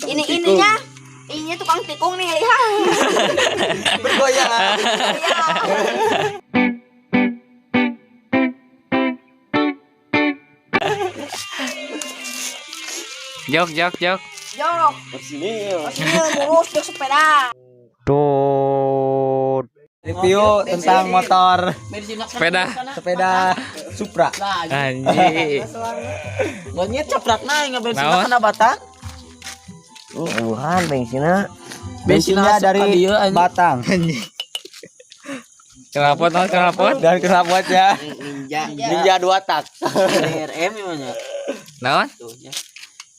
Ini ininya. Ininya tukang tikung nih, lihat. Bergoyang. Iya. Jok jok jok. Jorok. Sini. Ini mulus jok sepeda. Tuh. Review tentang motor Sepeda. sepeda Supra. Anjing. Monyet caprakna nggak bensin Naon? kana batang. Wuhan bensinna. Bensinnya dari Batang. Knalpot naon knalpot? Dan knalpotnya Ninja. Ninja 2 tak. DRM gimana? Naon? Tuh nya.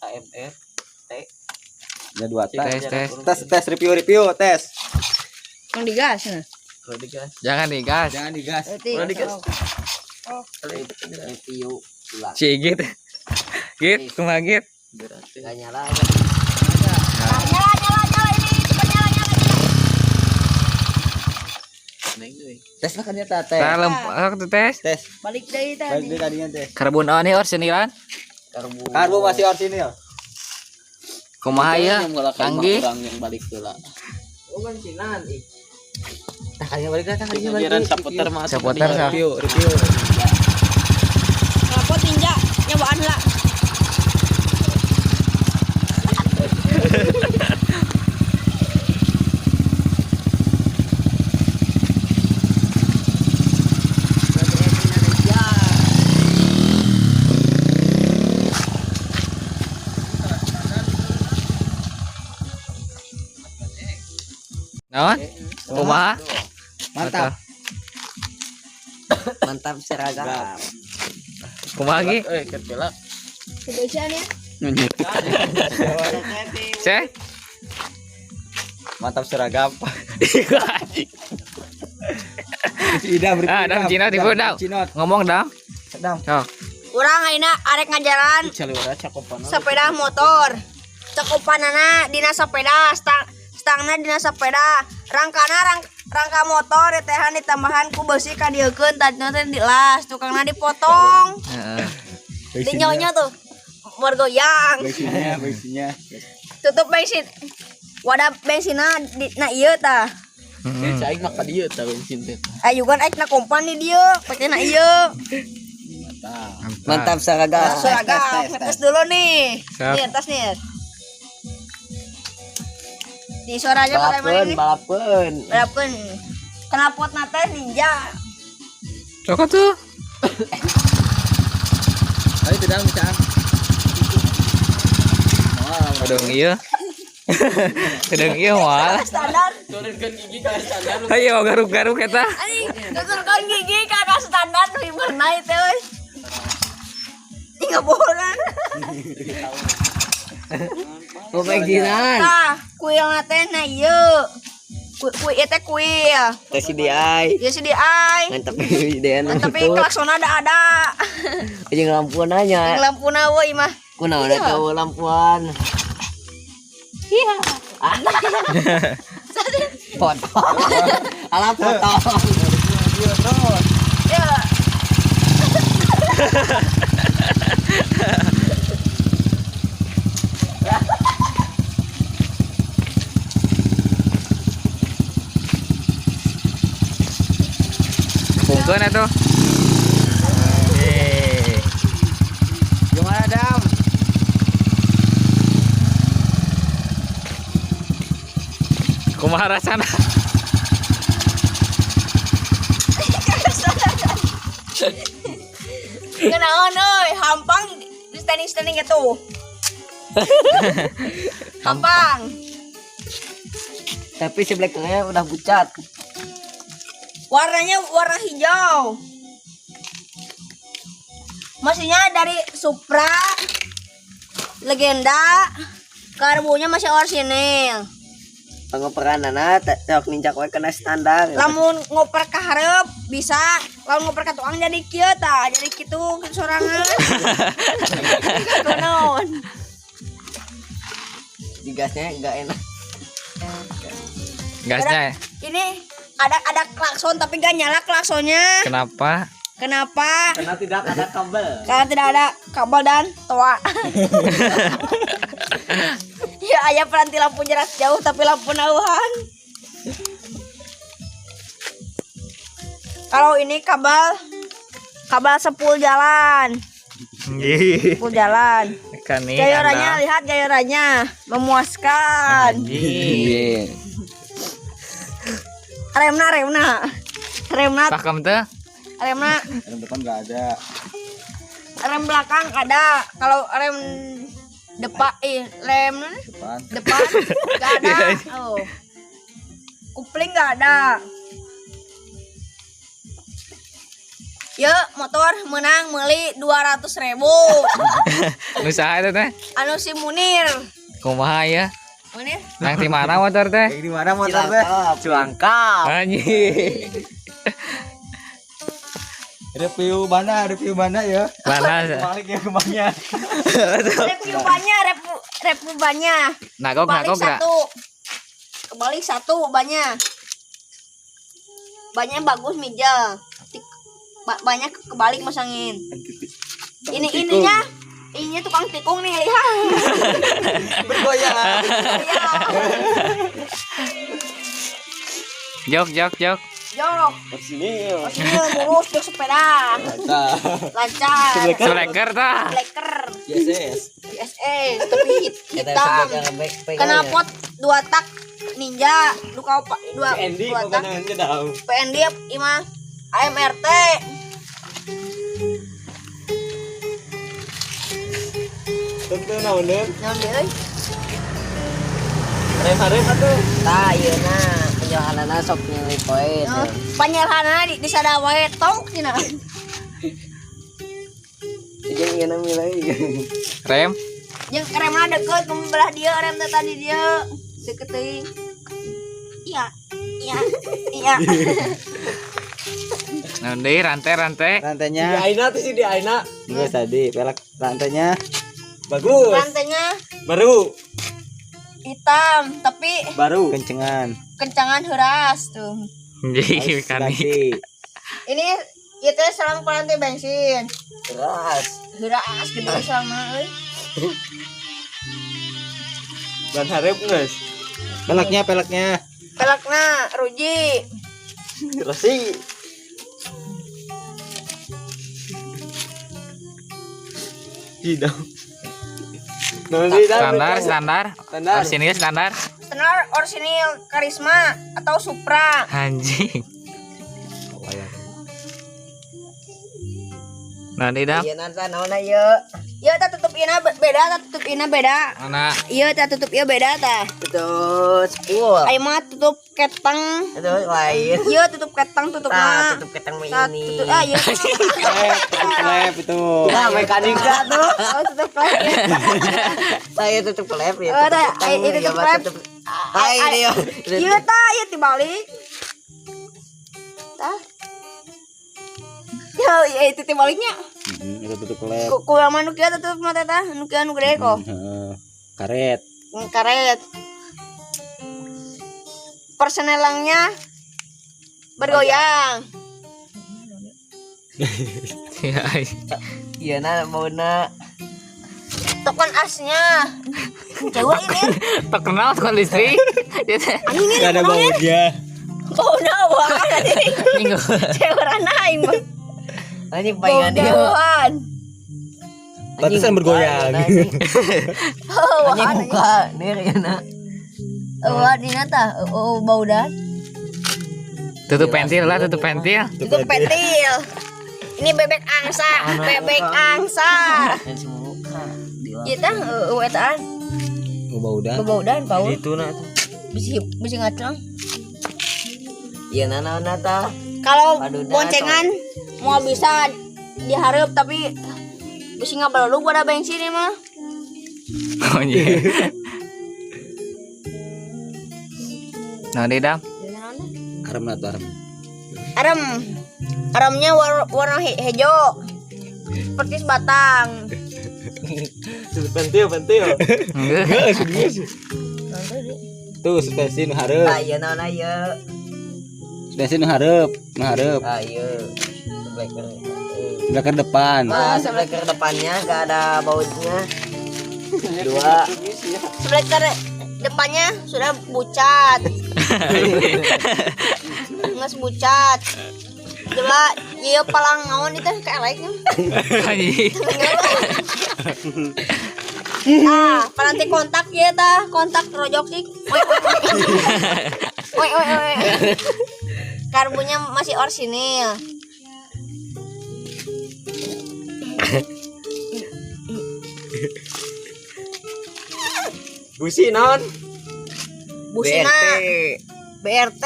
AMR T. Ninja 2 tak. Tes tes. Tes tes review review tes. Yang digas. Nah. Kalau digas. Jangan digas. Jangan digas. Berarti. Udah digas. Review ulang. Cigit. Git, kumaha git? Berarti. Gak nyala. Nah, nyala nyala nyala ini cepat nyala nyala. Neng deui. Tes lah kan ya tes. Tah lempar tuh tes. Tes. Balik dari Balik tadi. deh tadinya tes. Karbon on orsinilan. Karbu. Karbo masih orsinil. Kumaha ya? Canggih. Canggih. Orang yang balik heula. Oh bensinan ih. Nah, kalinya balik lah, kalinya balik. Ngajaran saputer mah atuh Saputer, tadi. Review review. Knalpot ninja nyobaan lah. Naon? Kumaha? Mantap. Mantap seragam. Kumaha gi? Eh, keur pelak. Kebiasaan ya. Seh. Mantap seragam. Idam, Ah, dam Cina tipu dam. Cinot. Ngomong dam. Dam. Sok. Urang ayeuna arek ngajaran Caliwara cakopan. sepeda motor. Cakupanana dina sepeda, stang stangna dina sepeda, rangkana rangka motor ditehan ditambahan ku beusi kadieukeun tadina teh dilas, tukangna dipotong. Heeh. Di nyonya tuh bergoyang. Bensinnya, bensinnya. Tutup bensin. Wadah bensinna di na ieu tah. Eh, cai mah ka dieu tah bensin teh. Ayugan aik na kompan di dieu, pake na ieu. Mantap seragam. Seragam, tes dulu nih. Siap. Nih, tes nih. Nih suaranya bagaimana Balapeun, ini? balapeun. Balapeun. Knalpot nate ninja. Sok tuh. Ayo tidak bisa. Kedeng ieu. Kedeng ieu moal. Standar. Turunkeun gigi ka standar. Ayo garuk-garuk eta. Anjing, tuturkan gigi kakak standar nu pernah itu euy. Ih, ngebohongan. Oh bensinan. Tah, kuil nate na ieu. Kuil ieu teh kuil. Tes CDI. Ieu CDI. Mantap IDN. Tapi klaksonnya ada ada. Jeung lampuan aja. Lampuna woi mah. Kunaon eta lampuan. Iya. Foto. Alah foto. Ya. Pungkeun atuh. Eh. Gimana, Dam? Kumaha rasana? Kenaon euy, hampang di standing-standing gitu. Hampang. Tapi sebelahnya udah pucat. Warnanya warna hijau. Mesinnya dari Supra Legenda. Karbunya masih orsinil. Pengoperanana tok ninjak we kena standar. Lamun ngoper ke hareup bisa, lamun ngoper ke tuang jadi kieu tah, jadi kitu sorangan. Kunaon. Digasnya enggak enak. Gasnya. Ini ada klakson tapi gak nyala klaksonnya. Kenapa? Kenapa? Karena tidak ada kabel. Karena tidak ada kabel dan toa. Ya. Aya peranti lampu jarak jauh tapi lampu nauhan. Kalau ini kabel kabel sepul jalan. Sepul jalan. Gayorannya, lihat gayorannya memuaskan. Iya. Remna remna. Remna. Pakem teh. Remna. Rem depan enggak ada. Rem belakang ada. Kalau rem depan rem depan. Depan enggak ada. Oh. Kupling enggak ada. Ya, motor menang meuli 200.000. Nu saha eta teh? Anu si Munir. Kumaha ya? Munir. Nang di mana motor teh? Di mana motor teh? Cilangkap. Anjing. Review mana ya? Mana? Balik ya kemana? Review banyak, review banyak. Nagok nagok satu. Kebalik satu banyak. Banyak bagus meja. Banyak kebalik masangin. Ini ininya, ininya tukang tikung nih, lihat. Bergoyang. Jok jok jok. Jok. Orsinil. Orsinil mulus jok sepeda. Lancar. Seleker tah. Seleker. ISS. ISS tapi hitam. Kena pot 2 tak Ninja, duka dua PND dua tak. PND imah AMRT. Tentu naon deui? Naon deui? Rem-rem atuh. Tah ieu na penyelhanana sok nyilih poe. Penyelhanana di sada wae tong cenah. Jeung ieu na milih. Rem. Jeung remna deket ke belah dieu rem teh tadi dieu. Deket teuing. Iya. Iya. Iya. Naon deui rantai-rantai? Rantainya. Di aina tuh sih di aina. Geus tadi pelek rantainya. Bagus. Rantainya baru. Hitam tapi baru kencengan. Kencangan heuras tuh. Nggih, mekanik. Ini ieu teh selang peranti bensin. Heuras. Heuras gede selangna euy. Ban hareup geus. Peleknya, peleknya. Pelekna ruji. Resi. Tidak. Standar, standar, standar. Orsinil standar. Standar orsinil Karisma atau Supra. Anjing. Nah, tidak. Iya nanti naon ieu? Ieu tah tutup ieu beda, tah tutup ieu beda. Mana? Ieu tah tutup ieu beda tah. Tutup sepul. Ayo mah tutup ketang. Itu lain. Ieu tutup ketang tutup mah. Tutup ketang mah ini. Tutup ah ieu. Tutup klep itu. Nah, mekanika tuh. Oh, tutup klep. Saya tutup klep ya. Oh, tah, itu tutup klep. Hai dia. Ieu tah ieu dibalik. Tah. Ya, itu tibaliknya. Itu tutup klep. Ku yang mana kieu tutup mah teh nu kieu nu gede kok. Karet. Karet. Persenelangnya bergoyang. Iya na bauna. Token asnya. Cewek ini. Terkenal token listrik. Anjing Gak ada baunya. Bauna wah. Cewek aing mah. Anjing palingan dia. Pantesan bergoyang. Anjing buka nih ya na. Oh, dina tah, oh baudan. Tutup pentil lah, tutup pentil. Tutup pentil. Ini bebek angsa, bebek angsa. Ieu tah eueuh etaan. Baudan. Baudan bau. Itu na tuh. Bisi bisi ngaceng. Iya na naon tah. Kalau boncengan mau bisa diharap tapi bisi ngabalelug pada bensin ini mah. Oh iya. Nah, didam. Arem lah tuh arem. Arem. Aremnya warna hijau. Seperti sebatang. Pentil, pentil. Geus, geus. Tuh suspensi nu hareup. Ah ieu naon ieu? Suspensi nu hareup, nu hareup. Ah ieu. Sebleker. Sebleker depan. Ah, sebleker depannya enggak ada bautnya. Dua. Sebleker Depannya sudah bucat. Nges bucat. Coba ieu palang naon itu kaeleknya. Anjing. Ah, paranti kontak ya tah, kontak rojok sih. Oi oi oi. Oi oi. Karbunya masih orsinil. Busi naon? Busina BRT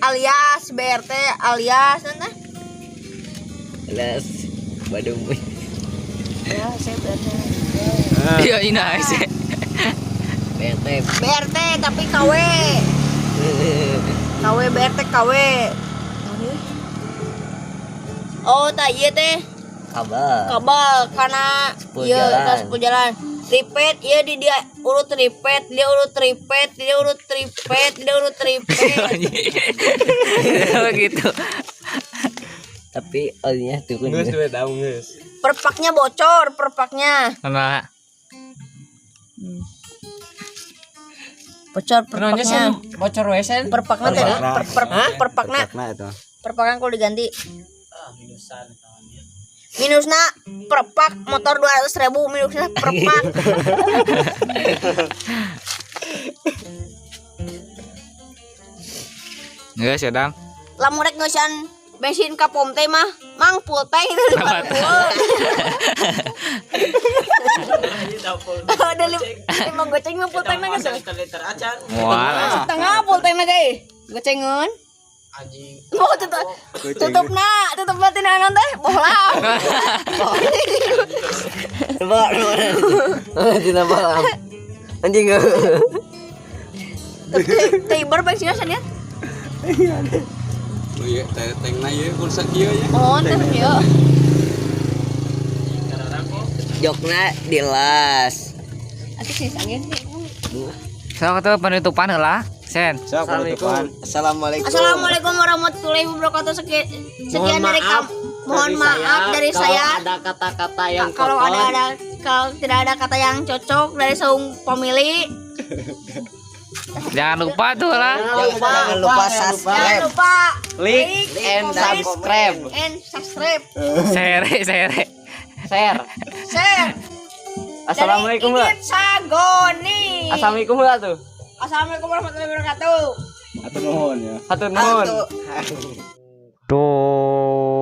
alias BRT alias nanti. Alias Badung. Ya, saya BRT. Iya, ini sih. BRT. BRT tapi KW. KW BRT KW. Oh, tak iya teh. Kabel. Kabel karena iya tas jalan. Ripet, iya di dia urut ripet, dia urut ripet, dia urut ripet, dia urut ripet. Begitu. Tapi olinya turun. Geus we daung geus. Perpaknya bocor, perpaknya. Nah. Bocor perpaknya. Bocor wesen. Perpakna teh, perpakna. Perpakna kudu diganti. Minusna perpak motor 200.000 minusna perpak. Geus ya, Dam. Lamun rek ngeusian bensin ka pom teh mah mang full tank itu 50. Ada 5 goceng mah full tank mah geus. Moal. Setengah full tank mah ge. Gocengeun. Anjing. Mau tutup na, tutup mati naon teh, bohlam. Dina bohlam. Anjing. Teh ibar bensinnya sania. Oh iya, tengna ieu pulsa kieu nya. Oh, teh kieu. Jokna dilas. Atuh sih sangin. Sok atuh penutupan heula. Sen. Assalamualaikum. Assalamualaikum. Assalamualaikum warahmatullahi wabarakatuh. Sekian dari kami. Mohon maaf dari saya. Ada kata-kata yang kalau ada kalau tidak ada kata yang cocok dari saung pemilih. Jangan lupa tuh lah. Jangan lupa subscribe. Jangan lupa like and subscribe. And subscribe. Share, share. Share. Assalamualaikum lah. Sagoni. Assalamualaikum lah tuh. Assalamualaikum warahmatullahi wabarakatuh. Hatur nuhun ya. Hatur nuhun. Tuh.